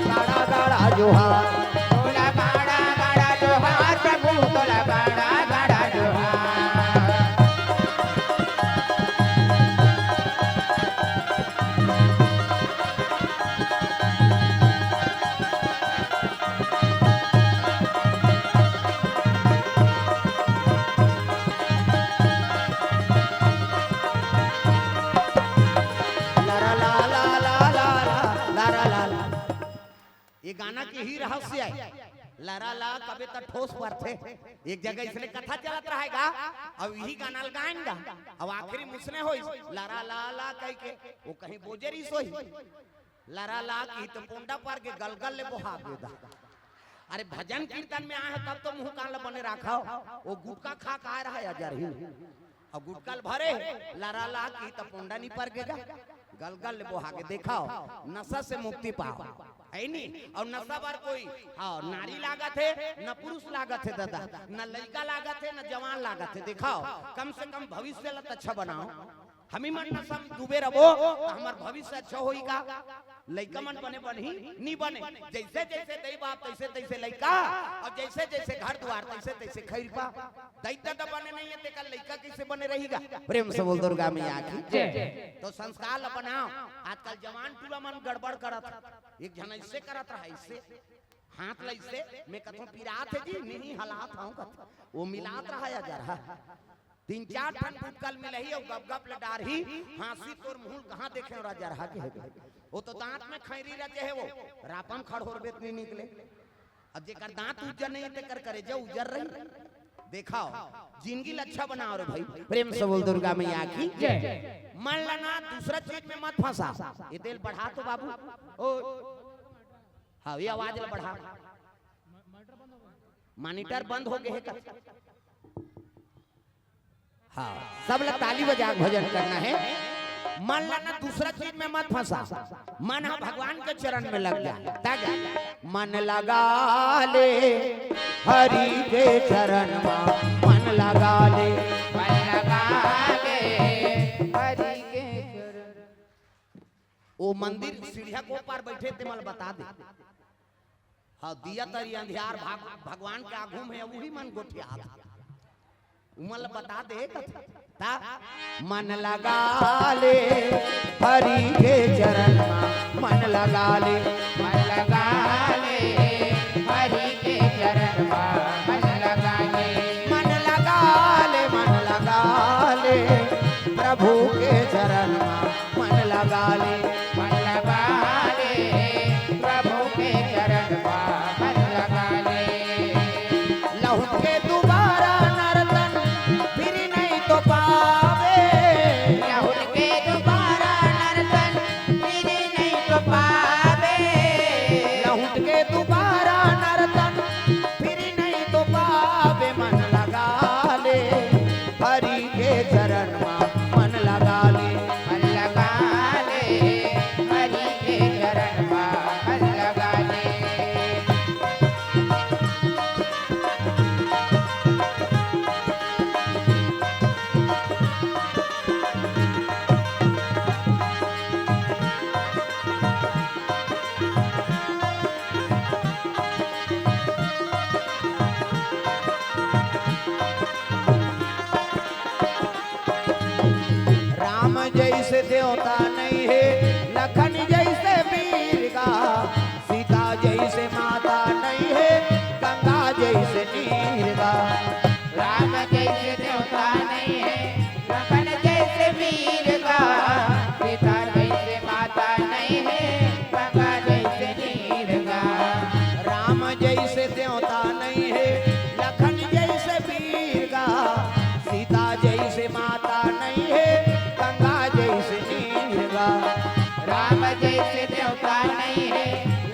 गाड़ा गाड़ा जोहार। तोला गाड़ा गाड़ा जोहार प्रभु, तोला गाड़ा गाड़ा जोहार। लरा ला ला ला ला ला, लरा ला ला। ये गाना के ही रहस्य आय। लरा ला कबे त ठोस परथे। एक जगह इसने कथा चलत रहेगा, अब यही गाना ल गाएन गा। अब आखिरी मुसने होइस, लरा ला ला कहि के, वो कहीं बोजरी सोही। लरा ला की तो पोंडा पर के गलगल ले बोहा गे दा। अरे भजन कीर्तन में आए हो तब तो मुंह कान ल बने राखव। वो गुटखा खा के आए रहा या जरही। अउ गुटखा ल भरे, लरा ला की त पोंडा नी पर गे गा, गलगल ले बोहा के देखाव, नशा से मुक्ति पाव, है नी? अउ नशा बर कोई, हाँ, नारी लागत हे, न पुरुष लागत हे दादा, न लइका लागत हे, न जवान लागत हे। देखाव, कम से कम भविष्य ल त अच्छा बनाव। हमी मन नशा म डूबे रबो, त हमर भविष्य अच्छा होही का? लइका मन बने बनही, नी बने। जैसे जैसे दई बाप, तैसे तैसे लइका, अउ जैसे जैसे घर दुआर, तैसे तैसे खैरपा। दई ददा बने नहीं हे, तेकर लइका कैसे बने रही गा? प्रेम से बोल दुर्गा मैया की जय। तो संस्कार ल बनाव। आजकल जवान टूरा मन गड़बड़ करत हे। एक झन ऐसे करत रहा, ऐसे हाथ ल ऐसे, मैं कथों पिरात हे जी, नहीं हलात हूँ कथों। वो मिलात रहा या जरहा। तीन चार ठन गुटखा ल मिलही अउ गप गप ल डारही, हाँसी तोर मुंह ल कहाँ देखे रहा जरहा के हे। वो तो दांत में खैरी रचे हे, वो रापा म खड़होरबे त नी निकले। अब जेकर दांत उज्जर नहीं, तेकर करेजा उज्जर रही। देखाव, जिंदगी ल अच्छा बनाव रे भाई। प्रेम से बोल दुर्गा मैया की जय। मन ल ना दूसरा चीज में मत फंसा। ये तेल बढ़ा तो बाबू। ओ, हाँ, ये आवाज ल बढ़ा। मॉनिटर बंद हो गए हे का? हाँ, सब ल ताली बजा के भजन करना हे। मन ल ना दूसरा चीज में मत फंसा, मन ह भगवान के चरण में लग जा। तब मन लगा ले हरि के चरण मा, मन लगा ले। मन लगा ले हरि के चरण। वो मंदिर सीढ़िया को पार बैठे ते मन ल बता दे। हाँ, दिया तरी अंधियार भाग, भगवान के आगू में वही मन गोठियात। उमन ल बता दे कथे। ता मन लगा ले हरि के चरण मा, मन लगा ले। मन लगा ले हरि के चरण मा, मन लगा ले। मन लगा ले, मन लगा ले प्रभु के चरण मा, मन लगा ले। मन लगा ले प्रभु के चरण मा, मन लगा ले। लहुट के दोबारा नरतन फिर नहीं तो पावे। लहुट के दोबारा नरतन फिर नहीं तो पावे। लहुट के दोबारा नरतन फिर नहीं तो पावे। मन लगा ले हरि देवता नहीं है लखन जैसे वीर गा, सीता जैसे माता नहीं है गंगा जैसे नीर गा। राम जैसे देवता नहीं है, लखन जैसे वीर गा, सीता जैसे माता नहीं है, गंगा जैसे नीर गा। राम जैसे देवता नहीं है, लखन जैसे वीर गा, सीता जैसे माता नहीं है, गंगा जैसे नीर गा। राम जैसे देवता नहीं है,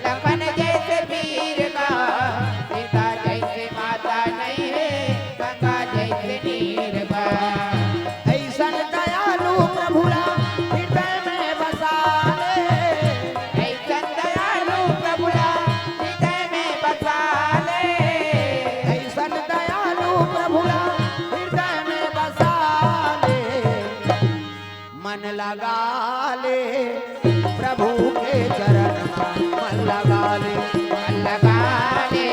लखन जैसे वीर गा, सीता जैसे माता नहीं है, गंगा जैसे नीर गा। ऐसन दयालु प्रभु ला हृदय में बसा ले। ऐसन दयालु प्रभु ला हृदय में बसा ले। ऐसन दयालु प्रभु ला हृदय में बसा ले। मन लगा ले प्रभु के चरण मा, मन लगा ले। मन लगा ले,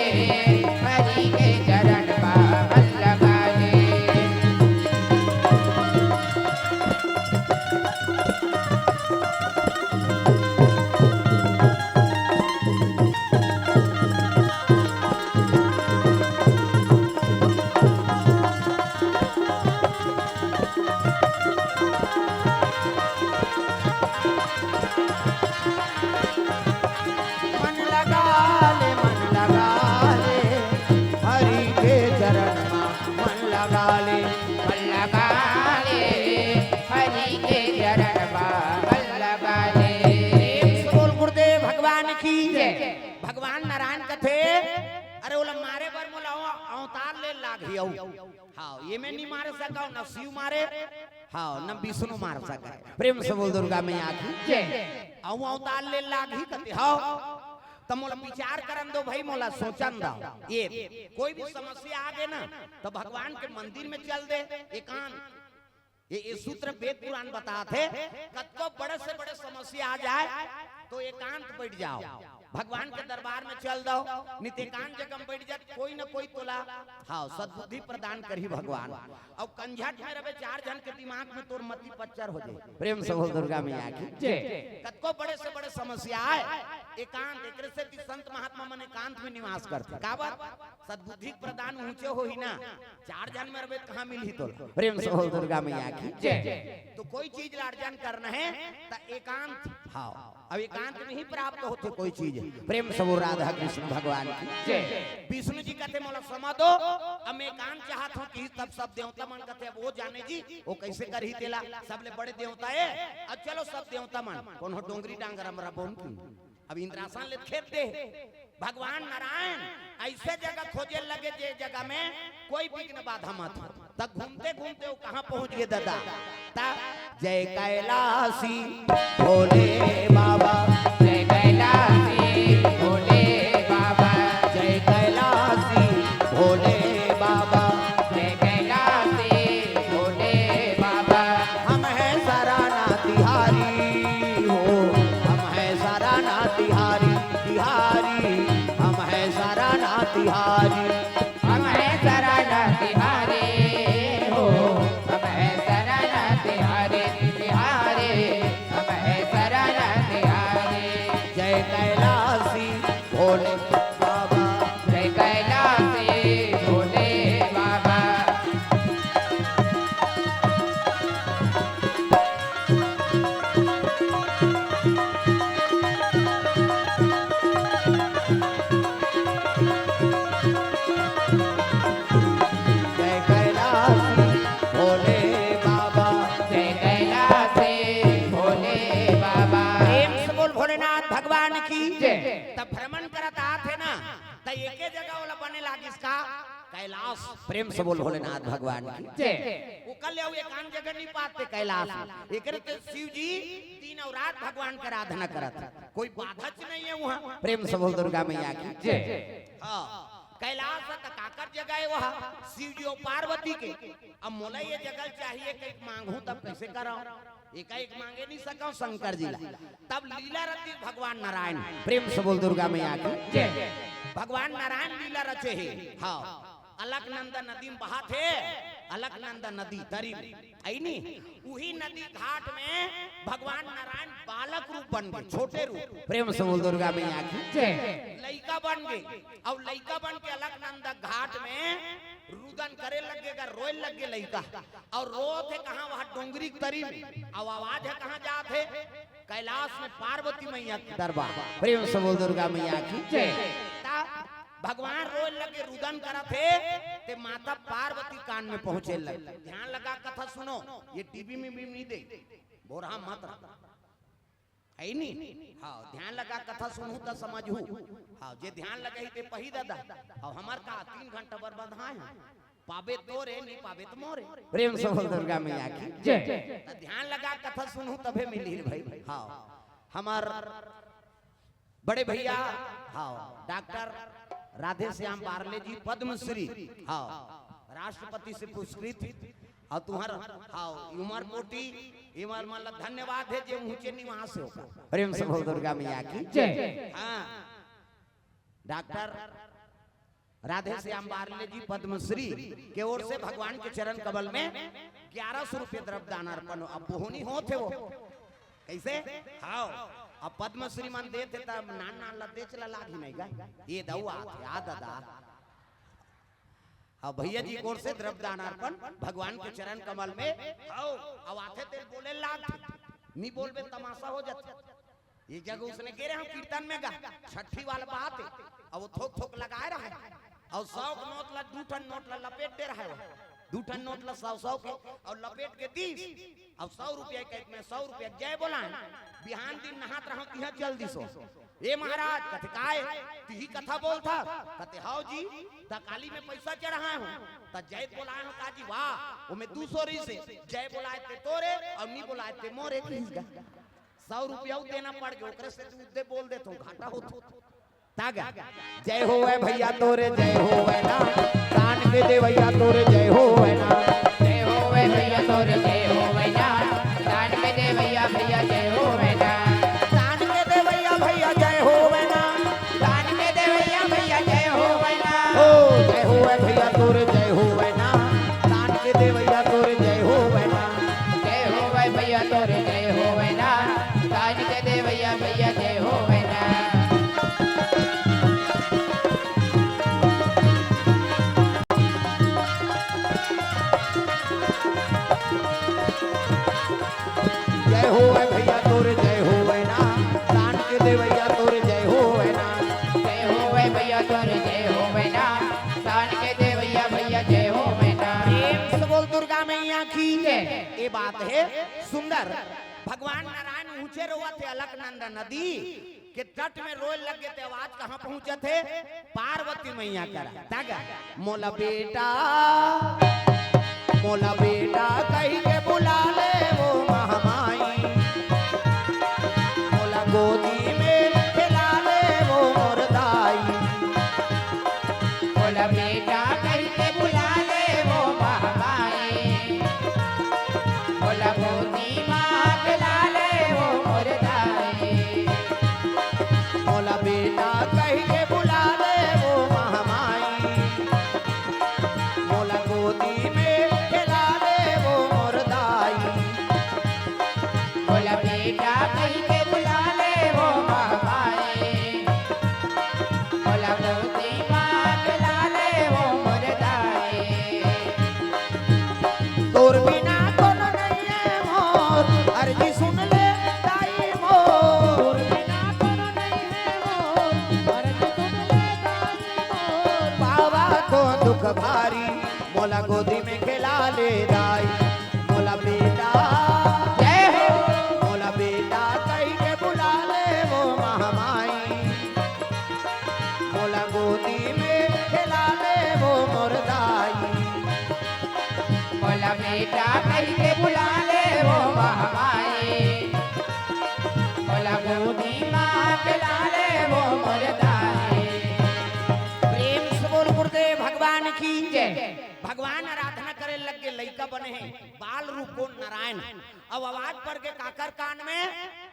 हरि के चरण मा मन लगा ले। मन लगा ले, मन लगा ले, हरि के चरण मा मन लगा ले। मन लगा ले, हरि के चरण मा मन लगा ले। प्रेम से बोल गुरुदेव भगवान की। जय। भगवान नारायण कथे, अरे ओला मारे बर मोला अव-, अवतार ले लागही अउ। हाँ, ये मैं नहीं मार सका, न शिव मारे, हाँ, न विष्णु मार सका। प्रेम से बोल दुर्गा मैया की। जय। अउ अवतार ले लागही कथे, हाँ। त मोला विचार करन दो भाई, मोला सोचन दो। ये कोई भी समस्या आ गे ना, त भगवान के मंदिर में चल दे, एकांत। ये, ये सूत्र वेद पुराण बताथे, कतको बड़े से बड़े समस्या आ जाए, तो एकांत बैठ जाओ, भगवान के दरबार में चल दो, नहीं त एकांत जगह में बैठ जा, कोई न कोई तोला, हाँ, सद्बुद्धि प्रदान करही भगवान। अउ कंझट में रहे चार झन के दिमाग में तोर मति पच्चर हो जाए। प्रेम से बोल दुर्गा मैया की। जय। कतको बड़े से बड़े समस्या आए, एकांत, एकरे सेती संत महात्मा मन एकांत में निवास करथे। काबर? सद्बुद्धि के प्रदान ऊंचे होही ना, चार झन में रहे कहाँ मिलही तोला? प्रेम से बोल दुर्गा मैया की। जय। तो कोई चीज ला अर्जन करना है त एकांत, हाँ, अब एकांत में ही प्राप्त होथे कोई चीज। प्रेम से बोल राधा कृष्ण भगवान की। जय। विष्णु जी कथे, मोला समा दो, अब मैं एकांत चाहत हूँ कि तब सब देवता मन कथे, अब वो जाने जी, वो कैसे करही तेला, सबले बड़े देवता है। अब चलो सब देवता मन, कोनो डोंगरी डांगर अमरा बोन की। अब इंद्रासन ले खेद दे, भगवान नारायण ऐसे जगह खोजे लगे, जे जगह में कोई विघ्न बाधा मत हो। तब घूमते घूमते वो कहाँ पहुँच गए दादा? तब जय कैलासी भोले बाबा। जय कैलासी भोले बाबा। जय कैलासी भोले बाबा। जय कैलासी भोले बाबा। हम हैं सराना तिहारी हो, हम हैं सराना तिहारी, तिहारी, हम हैं सराना तिहारी। हम हैं सराना तिहारी हो, हम हैं सराना तिहारी, तिहारी, हम हैं सराना तिहारी। जय कैलासी भोले बाबा। जय कैलासी भोले बाबा। जय कैलासी भोले बाबा। जय कैलासी भोले बाबा। प्रेम से बोल भोलेनाथ भगवान की। जय। तब भ्रमण करत आथे ना, त एके जगह ओला बने लागिस का? कैलाश। प्रेम से बोल भोलेनाथ भगवान की। जय। ओकर ले अउ एकांत जगह नहीं पाते कैलाश। एकरे ते शिव जी दिन अउ रात भगवान के आराधना करत हे, कोई बाधा च नहीं है वहाँ। प्रेम से बोल दुर्गा मैया की। जय। हाँ, कैलाश त काकर जगह है वहाँ, शिव जी अउ पार्वती के। अब मोला ये जगह चाहिए, कहीं मांगू तब कैसे कराऊं? एकाएक मांगे नहीं सकव शंकर जी ला। तब लीला रचिस भगवान नारायण। प्रेम से बोल दुर्गा मैया की। जय। भगवान नारायण लीला रचे हे। हाँ। अलकनंदा नदी में बहाथे। अलकनंदा नदी तरी में, अइनी, उही नदी घाट में भगवान नारायण बालक रूप बन गे, छोटे रूप। प्रेम से बोल दुर्गा मैया की। जय। लइका बन गे, अउ लइका बन के अलकनंदा घाट में रुदन करे लग गे, रोए लग गे लइका। अउ रोत हे कहाँ? वहाँ डोंगरी के तरी में। अउ आवाज हे कहाँ जात हे? कैलाश में पार्वती मैया के दरबार। प्रेम से बोल दुर्गा मैया की। जय। ता भगवान रोए लगे, रुदन करत हे, ते माता पार्वती कान में पहुंचे लगे। ध्यान लगा कथा सुनो, ये टीवी में भी नहीं दे, बोरहा मत रह। है नी? हाँ, ध्यान लगा कथा सुनहू त समझहू। हाँ, जे ध्यान लगे ही ते पही दादा। हाँ, हमार का तीन घंटा बर्बाद है। पाबे तोरे, नहीं पाबे त मोरे। प्रेम से बोल दुर्गा मैया की। जय। त ध्यान लगा कथा सुनहू तभे मिली भाई। हाँ, हमार बड़े भैया, हाँ, डॉक्टर राधेश्याम बारले जी पद्मश्री, हाँ, राष्ट्रपति से पुरस्कृत, अउ तुहर, हाँ, उमर कोटि, इमर मतलब धन्यवाद हे जे ऊंचे निवास हो। प्रेम से बोल दुर्गा मैया की। जय। हाँ, डॉक्टर राधेश्याम बारले जी पद्मश्री के ओर से भगवान के चरण कमल में ग्यारह सौ रुपये द्रव्य दान अर्पण। अब बोहनी होत हे वो। कैसे? हाँ। अब पद्मश्री मन देत हे तब नान नान ला देच ला लागी नहीं गा। ये दऊ आत हे, आ दादा। हाँ, भैया जी के ओर से द्रव्य दान अर्पण भगवान के चरण कमल में। हाँ। अब आथे तेल बोले लाग, नहीं बोलबे तमाशा हो जाथे। ये जगह उसने कह रहे हम कीर्तन में गा, छठी वाला बात है। अब वो थोक थोक लगाए रहे, अउ सौ के नोट ला दू ठन नोट ला लपेट दे रहे हो, दू ठन नोट ला सौ सौ के, अउ लपेट के दीस, अउ सौ रुपया के में सौ रुपया जय बोलाए। बिहान दिन नहात रहो तिहा चल दिसो। ए महाराज, कथे काय तिही कथा बोलथा? कथे हाव जी, त काली में पैसा चढ़ाए हो, त जय बोलाए हो का जी? वाह, ओमे दू सौ रहिसे, जय बोलाए ते तोरे अउ नी बोलाए ते मोरे किहिस गा। सौ रुपया देना पड़ गे, ओकरे से तू दे बोल देथो, घाटा होत। तागा, जय होवे भैया तोरे, जय होवे ना, दान के देवैया तोरे, जय होवे ना। जय होवे भैया तोरे, जय होवे ना, दान के देवैया भैया जय होवे ना। दान के देवैया भैया जय होवे ना। दान के देवैया भैया जय होवे ना। ओ, जय होवे भैया तोरे, जय होवे ना, दान के देवैया तोरे, जय होवे ना। जय होवे भैया तोरे, जय होवे ना, दान के देवैया भैया जय होवे ना। जय होवे भैया तोरे, जय होवे ना, दान के देवैया तोरे, जय होवे ना। जय होवे भैया तोरे, जय होवे ना, दान के देवैया भैया जय होवे ना। प्रेम से बोल दुर्गा मैया की। जय। ये बात हे सुंदर। भगवान नारायण ऊंचे रोवत हे अलकनंदा नदी के तट में रोए लगे ते आवाज कहाँ पहुंचत हे? पार्वती मैया करा। तागा, मोला बेटा, मोला बेटा कहि के बुला ले वो महामाई, मोला गोदी में खेला ले वो मोर दाई। मोला बेटा कहि के बुला ले वो महामाई, मोला गोदी मा खेला ले वो मोर दाई। मोला बेटा कहि के बुला ले वो महामाई, मोला गोदी में खेला ले वो मोर दाई। मोला बेटा कहि के बुला ले वो महामाई, मोला गोदी मा खेला ले वो मोर दाई। तोर बिना कोनो नइ हे मोर, अरजी सुन ले दाई मोर। तोर बिना कोनो नइ हे मोर, अरजी सुन ले दाई मोर। पावा को दुख भारी, मोला गोदी में खेला ले दाई। मोला बेटा, जय हो। मोला बेटा कहि के बुला ले वो महामाई, मोला गोदी में खेला ले वो मोर दाई। मोला बेटा कहि के बुला ले वो महामाई, मोला गोदी मा खेला ले वो मोर दाई। प्रेम से बोल गुरुदेव भगवान की जय। भगवान आराधना करे लग गे, लइका बने हे, बाल रूप कोन? नारायण। अब आवाज पड़ गे काकर कान में?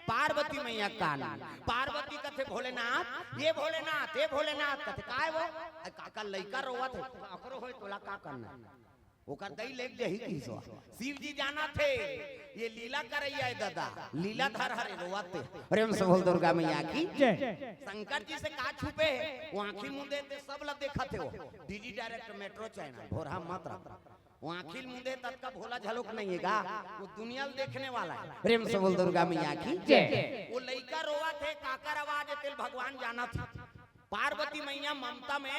पार्वती मैया कान में। पार्वती कथे भोलेनाथ, ये भोलेनाथ, ये भोलेनाथ। कथे काय वो? अरे काका लइका रोवत हे, काकरो होय तोला का करना? ओकर दई लेके जाही कहिस ओ। शिव जी जानथे, ये लीला करइया हे दादा, लीलाधर हरे, रोवत हे। प्रेम से बोल दुर्गा मैया की। जय। शंकर जी से का छुपे हे, वो आंखी मूंदे ते सब ला देखत हे वो। डीडी डायरेक्ट मेट्रो चैनल, भोरहा मत रख। वो आंखी मूंदे ततका भोला झलोक नहीं हे गा, वो दुनिया ल देखने वाला हे। प्रेम से बोल दुर्गा मैया की। जय। वो लइका रोवत हे, काकर आवाज हे तेल भगवान जानथे। पार्वती मैया ममता में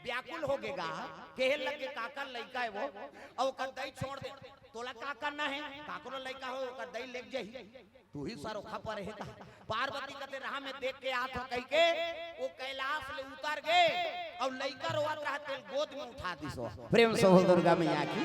व्याकुल हो गे गा, कहे लगे काकर लइका हे वो, अउ ओकर दई छोड़ दे, तोला का करना हे, काकरो लइका हो, ओकर दई लेके जाही, तू ही सरोखा पर हे का? पार्वती कथे रहा में देख के आत हो कहिके, वो कैलाश ले उतर गे, अउ लइका रोवत रहा तेल गोद में उठा दिस ओ। प्रेम से बोल दुर्गा मैया की।